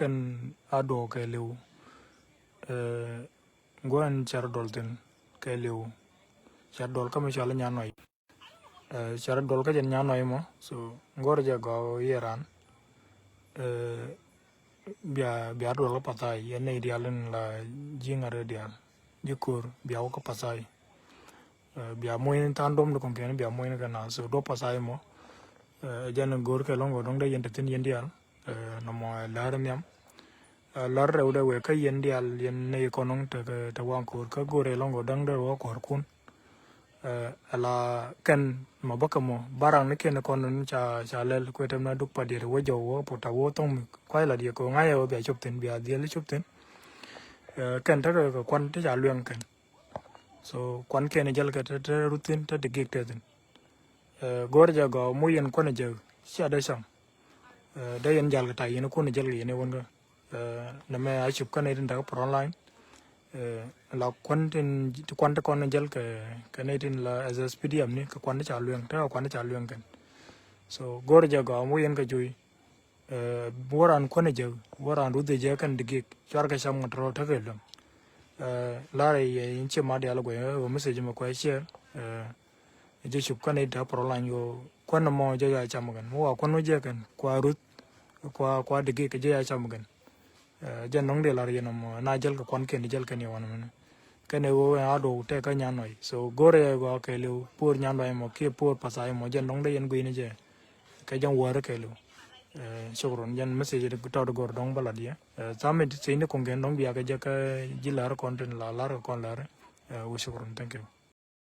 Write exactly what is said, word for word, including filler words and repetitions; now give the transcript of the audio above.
Ɛn a duɔk kɛ liw. Ɛ, guɔn cɛr dɔl thin kɛ liw. Cɛr dɔl kä mi cɔal Nyanɔy. Ɛ, cɛr dɔl kä jɛn Nyanɔy mɔ. So, ŋo̱r jɛ gɔw yɛ ran. Ɛ, bia, bia dɔl kä Pathai, yɛn nɛy diaal in la ji̱ ŋa̱t diaal. Ji̱ ko̱r, bia wä kä Pathai. Ɛ, bia muɔ̱ny tha̱a̱ŋ dom di kɔŋ kɛn, bia muɔ̱ny kɛ na. So, duɔp Pathai mɔ. Ɛ, jɛn go̱r kɛ lɔ̱ŋ gɔ dɔ̱ŋ dee yɛn te thi̱n yɛn diaal. Ɛ, nɔmɔ ɛ lär nhiam. Ɛ, lär rɛw dee wek kä yɛn diaal, yɛn nɛy kɔn ɔŋ te, te waŋ ko̱r. Kä go̱r ɛ lɔ̱ŋ gɔ dɔ̱ŋ dee wä kɔr kun. Ɛ, ala kɛn mɔ bä kɛ mɔ, baraŋ ni kɛn kɔn ni ca, ca lɛl, kuɛ tem na duk pa diet wä jɔw wä puta wä thɔŋ mi kuay la diet kɛ ŋa̱c ɛ wä bia cop thin, bia dhiel cop thin. Ɛ, kɛn tekɛ kɛ kuan ti ca luɛŋ kɛn. So, kuan kɛn jäl kɛ te, te ruth thin, te digik te thin. Ɛ, go̱r jɛ gɔw mu yɛn kuan jɛ, cia dee cam. Ɛ, dee yɛn jal kɛ tay yɛn kun jal kɛ yɛn ɛ wän kä. Ɛ, nɛ mɛ a cup kä nɛ tin dak front line. Ɛ, la kuan tin, kuan ti kɔn jal kɛ, kɛ nɛ tin la as a S P D M ni, kɛ kuan ti ca luɛŋ, te kɛ kuan ti ca luɛŋ kɛn. So, go̱r jɛ gɔw mu yɛn kɛ juy. Ɛ, wä ran kuan jɛ, wä ran ruth jɛ kɛn digik, cuar kɛ cam ŋa tɔrɔ tekɛ luɛŋ. Ɛ, lar yɛ in ci ma dial guɛ, ɛ, message mɛ kuɛ share. Ɛ, jɛ cup kɛn ita pro line yo kuan mɔ jɛ ya cam kɛn. Mɔ wa kuan jɛ kɛn. Kua ruth, kua, kua digik jɛ ya cam kɛn. Ɛ, jɛ nɔŋ di lar yɛn mɔ na jɛl kɛ kuan kɛn, jɛl kɛn yɛ wan mɛn. Kɛn ɛ wo a do tɛ kä Nyanɔy. So, go̱r ɛ gɔaa kɛ liw, por Nyanɔy mɔ, kiɛ por Pathai mɔ, jɛ nɔŋ dee yɛn guini jɛ. Kɛ jɛ wäär kɛ liw. Ɛ, shukran, jɛn message di tɔt go̱r dɔŋ bä lat yɛ. Ɛ, thamit sini kɔŋ kɛn dɔŋ bia kɛ jɛ kä ji̱ lar kɔn tin la lar kɛ kɔn lar. Ɛ, wo shukran, thank you.